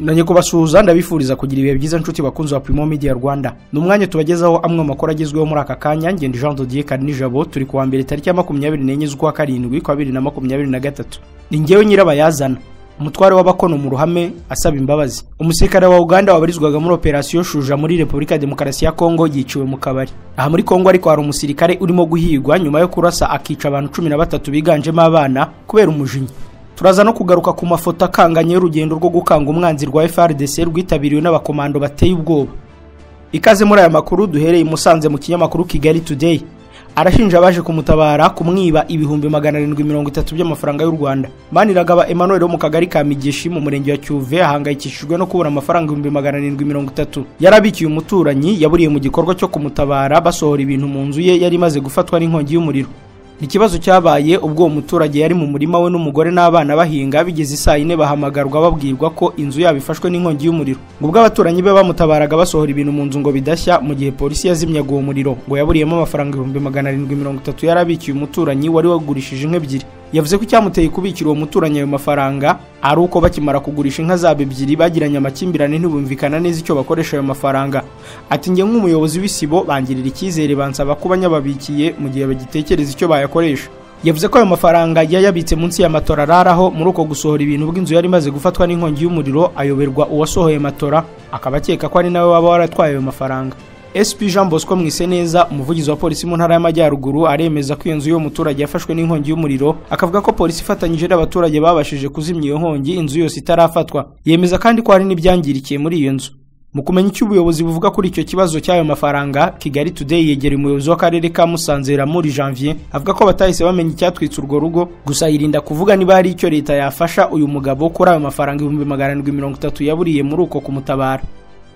Nanye kubasuhuza, ndabifuriza kugira ibihe byiza, nshuti bakunzi wa Primo Media Rwanda. Ni umwanya tubagezaho amwe makuru agezweho muri aka kanya. Ngende Jean de Dieu Karinijabo, turi kuwa mbere tariki ya 24 z'ukwa karindwi kwa 2023. Ni ngewe nyirabayazana, umutware w'abakono mu ruhame asaba imbabazi. Umusirikare wa Uganda wabarizwaga muri operation Shuja muri Republika ya Demokarasi ya Kongo yiciwe mu kabari. Aha muri Kongo ariko hari umusirikare urimo guhigwa nyuma yo kurasa akica abantu 13 biganjemo abana kubera umujinya. Turaza no kugaruka ku mafoto akanganye y'urugendo rwo gukanga umwanzi rwa FARDC rwitabiriwe n'abakomando bateye ubwoba. Ikaze muri aya makuru duhereye Musanze mu kinyamakuru Kigali Today. Arashinja abaje kumutabara kumwiba 730 by'amafaranga y'u Rwanda. Maniragaba Emmanuel wo mu kagari ka Migeshi mu murenge wa Cyuve ahangayikishijwe no kubura amafaranga 730 yarabikiye umuturanyi yaburiye mu gikorwa cyo kumutabara basohora ibintu mu nzu ye yari imaze gufatwa n'inkongi y'umuriro. Ikibazo cyabaye ubwo uwo muturage yari mu murima we n'umugore n'abana bahinga, bigeze isaa yine bahamagarwa babwirwa ko inzu yabo ifashwe n'inkongi y'umuriro. Ubwo abaturanyi be bamutabaraga basohora ibintu mu nzu ngo bidashya, mu gihe polisi yazimyaga uwo muriro ngo yaburiyemo amafaranga 730 yarabikiye umuturanyi wari wagurishije inka ebyiri. Yavuze ko icyamuteye kubikira uwo muturanyi ayo mafaranga ari uko bakimara kugurisha inka zabo ebyiri bagiranye amakimbirane ntibumvikana neza icyo bakoresha ayo mafaranga. Ati njye nk'umuyobozi w'isibo bangirira icyizere bansaba kuba nyababikiye mu gihe bagitekereza icyo bayakoresha. Yavuze ko ayo mafaranga yayabitse munsi ya matora araraho. Muri uko gusohora ibintu bw'inzu yari imaze gufatwa n'inkongi y'umuriro ayoberwa uwasohoye matora, akaba akeka ko ari nawe waba waratwaye ayo mafaranga. SP Jean Bosco Mwiseneza, umuvugizi wa polisi mu ntara y'Amajyaruguru, aremeza ko iyo nzu y'uwo muturage yafashwe n'inkongi y'umuriro, akavuga ko polisi ifatanyije n'abaturage babashije kuzimya iyo nkongi inzu yose itarafatwa. Yemeza kandi ko hari n'ibyangirikiye muri iyo nzu. Mu kumenya icyo ubuyobozi buvuga kuri icyo kibazo cy'ayo mafaranga, Kigali Today yegereye umuyobozi w'akarere ka Musanze Ramuri Janvier, avuga ko batahise bamenya icyatwitse urwo rugo, gusa yirinda kuvuga niba hari icyo leta yafasha uyu mugabo kuri ayo mafaranga 730 yaburiye muri uko kumutabara.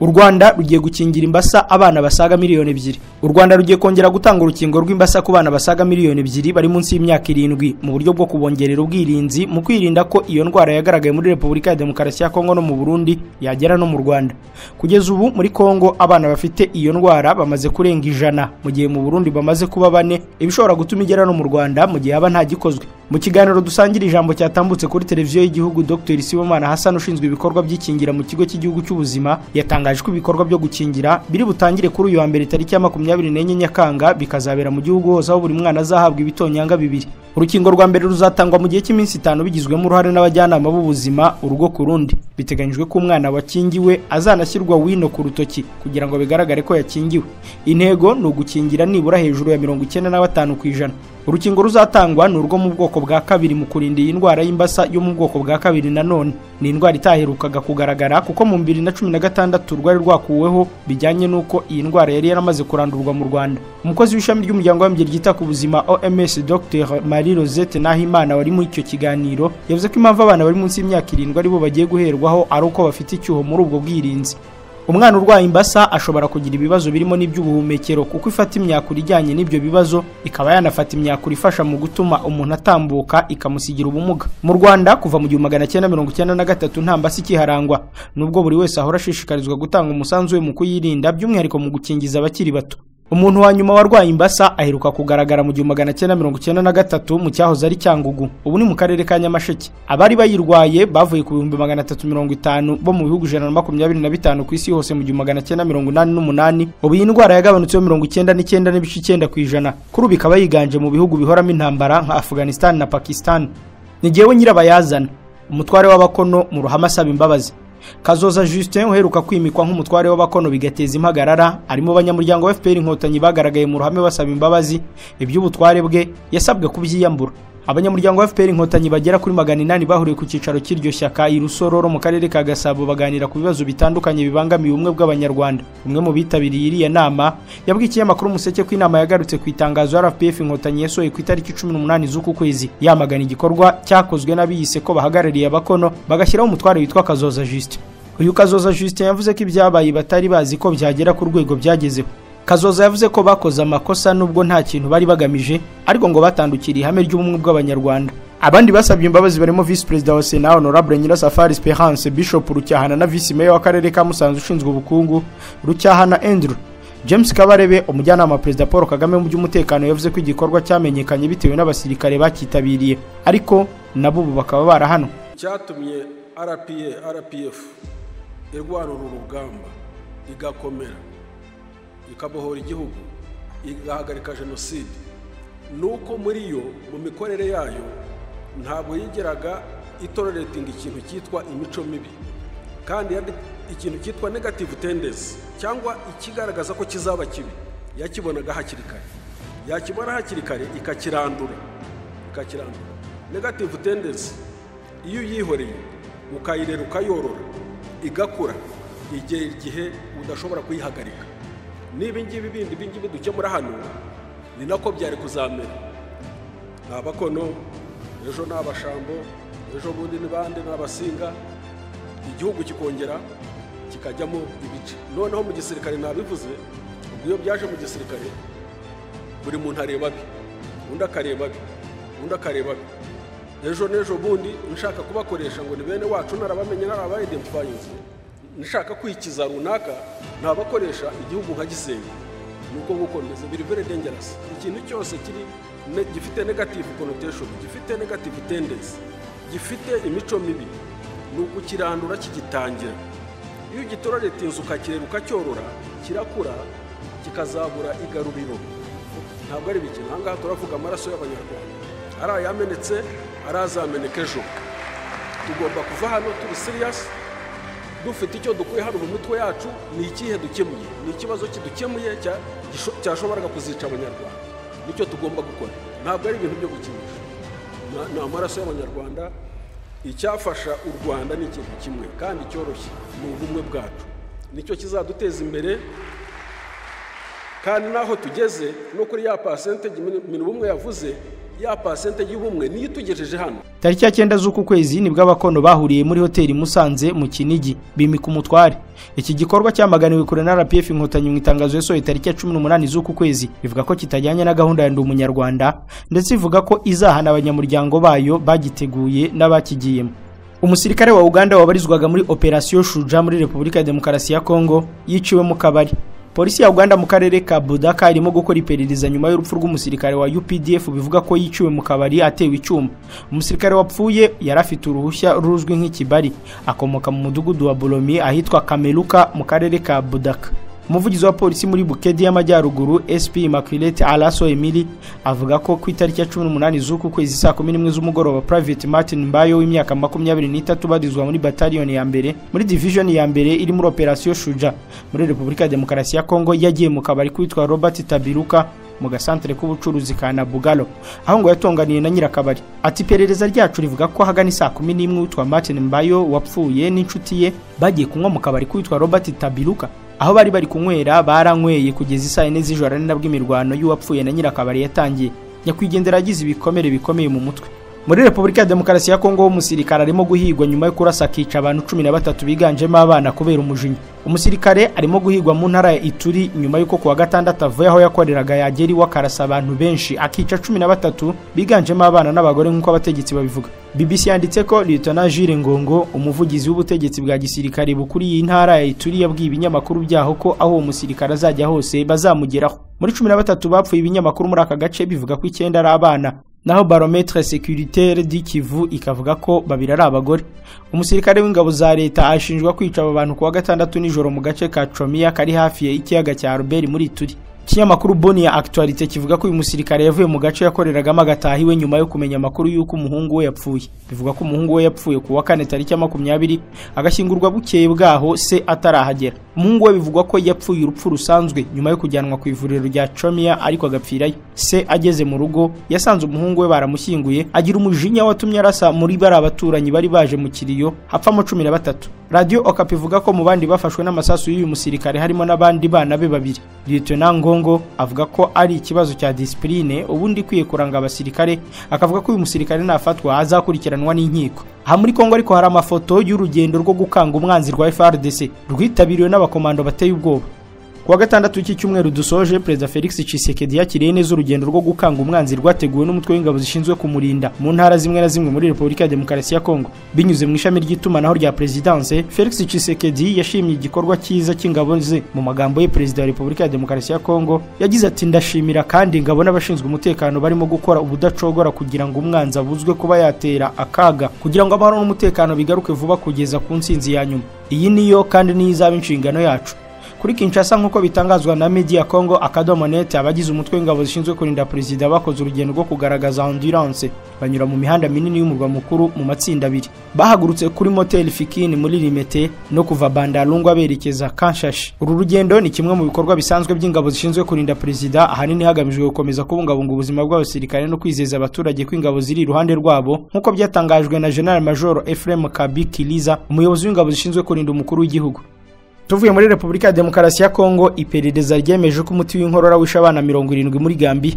U Rwanda rugiye gukingira imbasa abana basaga 2 miliyoni. U Rwanda rugiye kongera gutanga urukingo rw'imbasa ku bana basaga 2 miliyoni bari munsi y'imyaka 7 mu buryo bwo kubongerera ubwirinzi mu kwirinda ko iyo ndwara yagaragaye muri Republika ya Demokarasi ya Kongo no mu Burundi yagera no mu Rwanda. Kugeza ubu muri Kongo abana bafite iyo ndwara bamaze kurenga 100, mu gihe mu Burundi bamaze kuba bane, ibishobora gutuma igera no mu Rwanda mu gihe haba nta gikozwe. Mu kiganiro dusangira ijambo cyatambutse kuri televiziyo y'igihugu, Dr Sibomana Hassan ushinzwe ibikorwa by'ikingira mu kigo cy'igihugu cy'ubuzima yatangaje ko ibikorwa byo gukingira biri butangire kuri uyu wa mbere tariki ya 24 Nyakanga, bikazabera mu gihugu hose aho buri mwana azahabwa ibitonyanga bibiri. Urukingo rwa mbere ruzatangwa mu gihe cy'iminsi 5 bigizwemo uruhare n'abajyanama b'ubuzima urugo ku rundi. Biteganyijwe ko umwana wakingiwe azanashyirwa wino ku rutoki kugira ngo bigaragare ko yakingiwe. Intego ni ugukingira nibura hejuru ya 95%. Urukingo ruzatangwa ni urwo mu bwoko bwa kabiri mu kurinda iyi ndwara y'imbasa yo mu bwoko bwa kabiri. Nanone ni indwara itaherukaga kugaragara kuko mu 2016 rwari rwakuweho bijyanye n'uko iyi ndwara yari yaramaze kurandurwa mu Rwanda. Umukozi w'ishami ry'umuryango w'abibumbye ryita ku buzima OMS, Dr Marie Rosette Nahimana, wari muri icyo kiganiro, yavuze ko impamvu abana bari munsi y'imyaka 7 aribo bagiye guherwaho ari uko bafite icyuho muri ubwo bwirinzi. Umwana urwaye imbasa ashobora kugira ibibazo birimo n'iby'ubuhumekero kuko ifata imyakura ijyanye n'ibyo bibazo, ikaba yanafata imyakura ifasha mu gutuma umuntu atambuka ikamusigira ubumuga. Mu Rwanda kuva mu 1993 nta mbasa ikiharangwa, nubwo buri wese ahora ashishikarizwa gutanga umusanzu we mu kuyirinda, by'umwihariko mu gukingiza abakiri bato. Umuntu wa nyuma warwaye imbasa aheruka kugaragara mu 1993 mu cyahoze ari Cyangugu, ubu ni mu karere ka Nyamasheke. Abari bayirwaye bavuye ku 350,000 bo mu bihugu 125 ku isi hose mu 1988. Ubu iyi ndwara yagabanutseho 99.9%. Kuri ubu ikaba yiganje mu bihugu bihoramo intambara nka Afghanistan na Pakistan. Ni jyewe nyirabayazana, umutware w'abakono mu ruhame asaba imbabazi. Kazoza Justin uheruka kwimikwa nk'umutware w'abakono bigateza impagarara, ari mu banyamuryango wa FPR Inkotanyi bagaragaye mu ruhame basaba imbabazi iby'ubutware bwe yasabwe kubyiyambura. Abanyamuryango wa FPR Inkotanyi bagera kuri 800 bahuriye ku cyicaro cy'iryo shyaka i Rusororo mu karere ka Gasabo, baganira ku bibazo bitandukanye bibangamiye ubumwe bw'Abanyarwanda. Umwe mu bitabiriye iriya nama yabwiye ikinyamakuru Umuseke ko inama yagarutse ku itangazo RPF Inkotanyi yasohoye ku itariki 18 z'uku kwezi, yamagana igikorwa cyakozwe n'abiyise ko bahagarariye abakono bagashyiraho umutware witwa Kazoza Justin. Uyu Kazoza Justin yavuze ko ibyabaye batari bazi ko byagera ku rwego byagezeho. Kazoza yavuze ko bakoze amakosa nubwo nta kintu bari bagamije, ariko ngo batandukiriye ihame ry'ubumwe bw'Abanyarwanda. Abandi basabye imbabazi barimo Vice Perezida wa Sena Honorable Nyirasafari Esperance, Bishop Rucyahana na Vice Mayor w'akarere ka Musanze ushinzwe ubukungu Rucyahana Andrew. James Kabarebe, umujyanama wa Perezida Paul Kagame mu by'umutekano, yavuze ko igikorwa cyamenyekanye bitewe n'abasirikare bakitabiriye, ariko nabo ubu bakaba barahanwe. Icyatumye RPA RPF Irwana uru rugamba igakomera, ikabohora igihugu, igahagarika jenoside, nuko muri yo mu mikorere yayo ntabwo yigeraga itolerating ikintu cyitwa imico mibi, kandi ikintu cyitwa negative tendency cyangwa ikigaragaza ko kizaba kibi yakibonaga hakiri kare, yakibona hakiri kare ikakirandura. Negative tendency iyo uyihoreye ukayirera ukayorora igakura, igera igihe udashobora kuyihagarika. Niba ngibi bindi bingibi dukemura hano ni nako byari kuzamera. Ni abakono, ejo ni abashambo, ejo bundi ni bande, ni abasinga, igihugu kikongera kikajyamo ibice. Noneho mu gisirikare nabivuze, ubwo iyo byaje mu gisirikare buri muntu areba abe, undi akareba abe, undi akareba abe. Ejo n'ejo bundi nshaka kubakoresha ngo ni bene wacu, narabamenye, narabayidentifyinze, nshaka kwikiza runaka ntabakoresha, igihugu nkagisenya. Nuko nguko bimeze, biri very dangerous. Ikintu cyose kiri gifite negative connotation, gifite negative tendency, gifite imico mibi, ni ukukirandura kigitangira. Iyo ugitororeta inzu ukakirera ukacyorora, kirakura kikazabura igaruriro. Ntabwo ari bikina. Aha ngaha turavuga amaraso y'Abanyarwanda, ari ayamenetse, ari azameneka ejo. Tugomba kuva hano turi serious, dufite icyo dukuye hano mu mitwe yacu. Ni ikihe dukemuye? Ni ikibazo kidukemuye cyashoboraga kuzica Abanyarwanda. Nicyo tugomba gukora, ntabwo ari ibintu byo gukinisha. Ni amaraso y'Abanyarwanda. Icyafasha u Rwanda ni ikintu kimwe kandi cyoroshye, ni ubumwe bwacu. Nicyo kizaduteza imbere. Kandi naho tugeze no kuri ya percentage Minubumwe yavuze, ya percentage y'ubumwe niyo itugejeje hano. Tariki ya 9 z'uku kwezi nibwo abakono bahuriye muri hoteli Musanze mu Kinigi bimika umutware. Iki gikorwa cyamaganiwe kure na RPF Inkotanyi mu itangazo yasohoye tariki ya 18 z'uku kwezi, bivuga ko kitajyanye na gahunda ya Ndi Umunyarwanda, ndetse ivuga ko izahana abanyamuryango bayo bagiteguye n'abakigiyemo. Umusirikare wa Uganda wabarizwaga muri Operation Shuja muri Repubulika ya Demokarasi ya Kongo yiciwe mu kabari. Polisi ya Uganda mu karere ka Budaka irimo gukora iperereza nyuma y'urupfu rw'umusirikare wa UPDF bivuga ko yiciwe mu kabari atewe icyuma. Umusirikare wapfuye yari afite uruhushya ruzwi nk'ikibari, akomoka mu mudugudu wa Bolomi ahitwa Kameluka mu karere ka Budaka. Umuvugizi wa polisi muri Bukedi y'Amajyaruguru SP Immaculate Alaso Emily avuga ko ku itariki ya 18 z'uku kwezi saa 11 z'umugoroba Private Martin Mbayo w'imyaka 23 barizwa muri battalion ya mbere muri division ya mbere iri muri Operation Shuja muri Repubulika ya Demokarasi ya Kongo yagiye mu kabari kwitwa Robert Tabiruka mu gasantere k'ubucuruzi ka Nabugalo, aho ngo yatonganiye na nyirakabari. Ati iperereza ryacu rivuga ko hagana saa 11 witwa Martin Mbayo wapfuye n'inshuti ye bagiye kunywa mu kabari kwitwa Robert Tabiruka. Aho bari bari kunywera baranyweye kugeza isaa 4 z'ijoro, ari nabwo imirwano y'uwapfuye na nyirakabari yatangiye. Nyakwigendera agize ibikomere bikomeye mu mutwe. Muri Repubulika ya Demokarasi ya Kongo umusirikare arimo guhigwa nyuma yo kurasa akica abantu 13 biganjemo abana kubera umujinya. Umusirikare arimo guhigwa mu ntara ya Ituri nyuma y'uko kuwa gatandatu avuye aho yakoreraga yagera iwe akarasa abantu benshi akica 13 biganjemo abana n'abagore nk'uko abategetsi babivuga. BBC yanditse ko Lieutenant Jules Ngongo, umuvugizi w'ubutegetsi bwa gisirikare bukuriye intara ya Ituri, yabwiye ibinyamakuru byaho ko aho uwo musirikare azajya hose bazamugeraho. Muri 13 bapfuye, ibinyamakuru muri aka gace bivuga ko 9 ari abana, naho Barometre Sécuritaire du Kivu ikavuga ko babiri ari abagore. Umusirikare w'ingabo za leta ashinjwa kwica aba bantu kuwa gatandatu nijoro mu gace ka Chomia kari hafi y'ikiyaga cya Albert muri Ituri. Ikinyamakuru Boni ya Actualité kivuga ko uyu musirikare yavuye mu gace yakoreragamo agataha iwe nyuma yo kumenya amakuru y'uko umuhungu we yapfuye. Bivuga ko umuhungu we yapfuye kuwa kane tariki ya 20 agashyingurwa bukeye bwaho se atarahagera. Umuhungu we bivugwa ko yapfuye urupfu rusanzwe nyuma yo kujyanwa ku ivuriro rya Chomia ariko agapfirayo. Se ageze mu rugo yasanze umuhungu we baramushyinguye, agira umujinya watumye arasa muri bari abaturanyi bari baje mu kiriyo, hapfamo 13. Radio Okapi ivuga ko mu bandi bafashwe n'amasasu y'uyu musirikare harimo n'abandi bana be babiri. Lieutenant Ngongo avuga ko ari ikibazo cya discipline ubundi ikwiye kuranga abasirikare, akavuga ko uyu musirikare nafatwa azakurikiranwa n'inkiko. Aha muri Kongo ariko hari amafoto y'urugendo rwo gukanga umwanzi rwa FARDC rwitabiriwe n'abakomando bateye ubwoba. Kuwa gatandatu w'iki cyumweru dusoje, Perezida Felix Tshisekedi yakiriye neza urugendo rwo gukanga umwanzi rwateguwe n'umutwe w'ingabo zishinzwe kumurinda mu ntara zimwe na zimwe muri Repubulika ya Demokarasi ya Kongo. Binyuze mu ishami ry'itumanaho rya Perezidanse, Felix Tshisekedi yashimye igikorwa cyiza cy'ingabo ze. Mu magambo ye, Perezida wa Repubulika ya Demokarasi ya Kongo yagize ati: "Ndashimira kandi ingabo n'abashinzwe umutekano barimo gukora ubudacogora kugira ngo umwanzi abuzwe kuba yatera akaga, kugira ngo amahoro n'umutekano bigaruke vuba kugeza ku ntsinzi ya nyuma. Iyi niyo kandi niyo izaba inshingano yacu." Kuri Kinshasa, nk'uko bitangazwa na Media Congo akadomo net, abagize umutwe w'ingabo zishinzwe kurinda perezida bakoze urugendo rwo kugaragaza endurance, banyura mu mihanda minini y'umurwa mukuru mu matsinda abiri. Bahagurutse kuri Motel Fikini muri Limete no kuva Bandalungwa berekeza Kanshashi. Uru rugendo ni kimwe mu bikorwa bisanzwe by'ingabo zishinzwe kurinda perezida, ahanini hagamijwe gukomeza kubungabunga ubuzima bw'abasirikare no kwizeza abaturage ko ingabo ziri iruhande rwabo, nk'uko byatangajwe na General Major Ephraim Kabikiliza, umuyobozi w'ingabo zishinzwe kurinda umukuru w'igihugu. Tuvuye muri Repubulika ya Demokarasi ya Kongo, iperereza ryemeje ko umuti w'inkorora wishe abana 70 muri Gambia.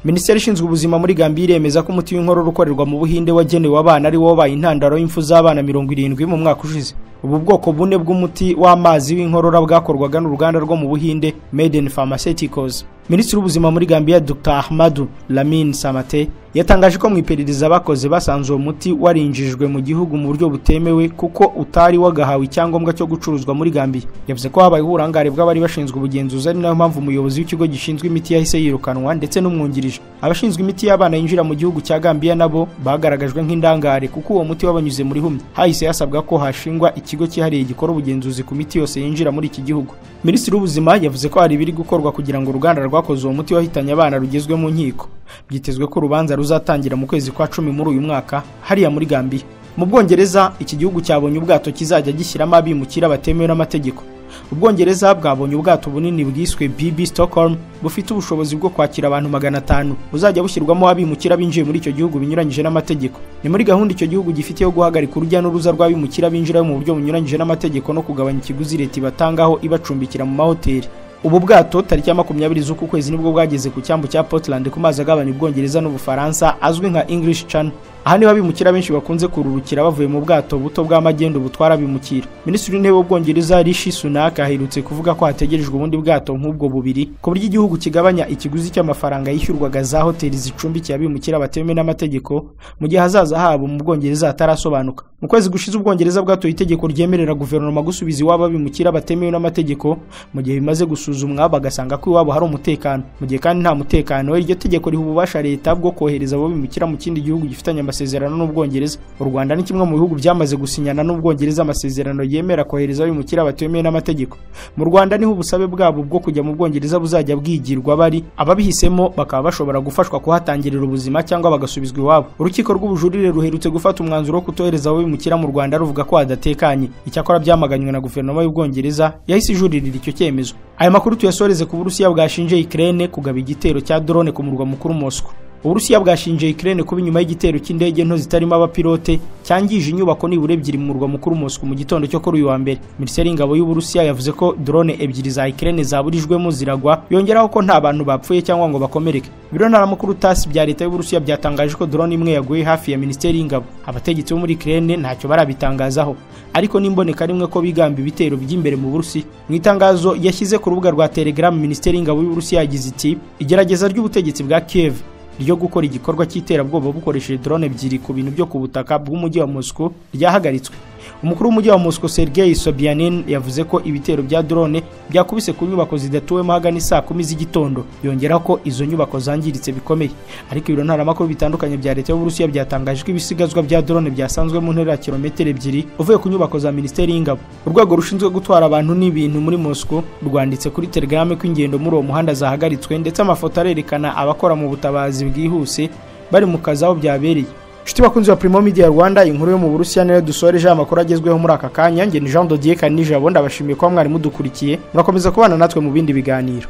Minisiteri ishinzwe ubuzima muri Gambia iremeza ko umuti w'inkorora ukorerwa mu Buhinde wagenewe abana ari wo wabaye intandaro y'imfu z'abana 70 mu mwaka ushize. Ubu bwoko bune bw'umuti w'amazi w'inkorora bwakorwaga n'uruganda rwo mu Buhinde Maiden Pharmaceuticals. Minisitiri w'ubuzima muri Gambia Dr. Ahmadu Lamin Samate yatangaje ko mu iperereza bakoze basanze uwo muti warinjijwe mu gihugu mu buryo butemewe, kuko utari wagahawe icyangombwa cyo gucuruzwa muri Gambia. Yavuze ko habaye uburangare bw'abari bashinzwe ubugenzuzi, ari nayo mpamvu umuyobozi w'ikigo gishinzwe imiti yahise yirukanwa ndetse n'umwungirije. Abashinzwe imiti y'abana yinjira mu gihugu cya Gambia nabo bagaragajwe nk'indangare, kuko uwo muti wabanyuze muri humye. Hahise hasabwa ko hashingwa ikigo cyihariye gikora ubugenzuzi ku miti yose yinjira muri iki gihugu. Minisitiri w'ubuzima yavuze ko hari ibiri gukorwa kugira ngo uruganda rwakoze uwo muti wahitanye abana rugezwe mu nkiko. Byitezwe ko urubanza ruzatangira mu kwezi kwa 10 muri uyu mwaka hariya muri Gambia. Mu Bwongereza, iki gihugu cyabonye ubwato kizajya gishyiramo abimukira batemewe n'amategeko. Ubwongereza bwabonye ubwato bunini bwiswe BB Stockholm, bufite ubushobozi bwo kwakira abantu 500, buzajya bushyirwamo abimukira binjiye muri icyo gihugu binyuranyije n'amategeko. Ni muri gahunda icyo gihugu gifite yo guhagarika urujya n'uruza rw'abimukira binjira mu buryo bunyuranyije n'amategeko no kugabanya ikiguzi leta ibatangaho ibacumbikira mu mahoteli. Ubu bwato tariki ya 20 z'uku kwezi nibwo bwageze ku cyambu cya Portland ku mazi agabanya Ubwongereza n'Ubufaransa azwi nka English Channel. Aha niho abimukira benshi bakunze kururukira bavuye mu bwato buto bw'amagendo butwara abimukira. Minisitiri w'Intebe w'Ubwongereza Rishi Sunak aherutse kuvuga ko hategerejwe ubundi bwato nk'ubwo bubiri, ku buryo igihugu kigabanya ikiguzi cy'amafaranga yishyurwaga za hoteli zicumbikiye abimukira batemewe n'amategeko, mu gihe hazaza habo mu Bwongereza hatarasobanuka. Mu kwezi gushize, Ubwongereza bwatoye itegeko ryemerera guverinoma gusubiza iwabo abimukira batemewe n'amategeko mu gihe bimaze gusuzumwa bagasanga ko iwabo hari umutekano. Mu gihe kandi nta mutekano, iryo tegeko riha ububasha leta bwo kohereza abo bimukira mu kindi gihugu gifitanye amasezerano n'Ubwongereza. U Rwanda ni kimwe mu bihugu byamaze gusinyana n'Ubwongereza amasezerano yemera kohereza abimukira batemewe n'amategeko. Mu Rwanda niho ubusabe bwabo bwo kujya mu Bwongereza buzajya bwigirwa, bari ababihisemo bakaba bashobora gufashwa kuhatangirira ubuzima cyangwa bagasubizwa iwabo. Urukiko rw'ubujurire ruherutse gufata umwanzuro wo kutohereza abo bimukira mu Rwanda ruvuga ko hadatekanye. Icyakora byamaganywe na guverinoma y'Ubwongereza yahise ijuririra icyo cyemezo. Aya makuru tuyasoreze ku Burusiya bwashinje Ukraine kugaba igitero cya drone ku murwa mukuru Moscow. Uburusiya bwashinje Ukraine kuba inyuma y'igitero cy'indege nto zitarimo abapilote cyangije inyubako nibura ebyiri mu murwa mukuru Moscow mu gitondo cyo kuri uyu wa mbere. Minisiteri y'ingabo y'Uburusiya yavuze ko drone ebyiri za Ukraine zaburijwemo ziragwa, yongeraho ko nta bantu bapfuye cyangwa ngo bakomereke. Ibiro ntaramakuru TASS bya leta y'Uburusiya byatangaje ko drone imwe yaguye hafi ya Minisiteri y'ingabo. Abategetsi bo muri Ukraine ntacyo barabitangazaho, ariko n'imboneka rimwe ko bigamba ibitero by'imbere mu Burusiya. Mu itangazo yashyize ku rubuga rwa Telegram, Minisiteri y'ingabo y'Uburusiya yagize iti: "Igerageza ry'ubutegetsi bwa Kiev ryo gukora igikorwa cy'iterabwoba bukoresheje drone ebyiri ku bintu byo ku butaka bw'umujyi wa Moscow ryahagaritswe." Umukuru w'umujyi wa Moscow Sergei Sobyanin yavuze ko ibitero bya drone byakubise ku nyubako zidatuwemo ahagana saa 10 z'igitondo, yongera ko izo nyubako zangiritse bikomeye. Ariko ibiro ntaramakuru bitandukanye bya leta y'Uburusiya byatangaje ko ibisigazwa bya drone byasanzwe mu ntera ya kilometero 2 uvuye ku nyubako za Minisiteri y'Ingabo. Urwego rushinzwe gutwara abantu n'ibintu muri Moscow rwanditse kuri Telegram ko ingendo muri uwo muhanda zahagaritswe, ndetse amafoto arerekana abakora mu butabazi bwihuse bari mu kazi aho byabereye. Nshuti bakunzi wa Primo Media Rwanda, inkuru yo mu Burusiya niyo dusoreje amakuru agezweho muri aka kanya. Nge ni Jean Dodier Kanijabo, ndabashimiye kuba mwari mudukurikiye, murakomeza kubana natwe mu bindi biganiro.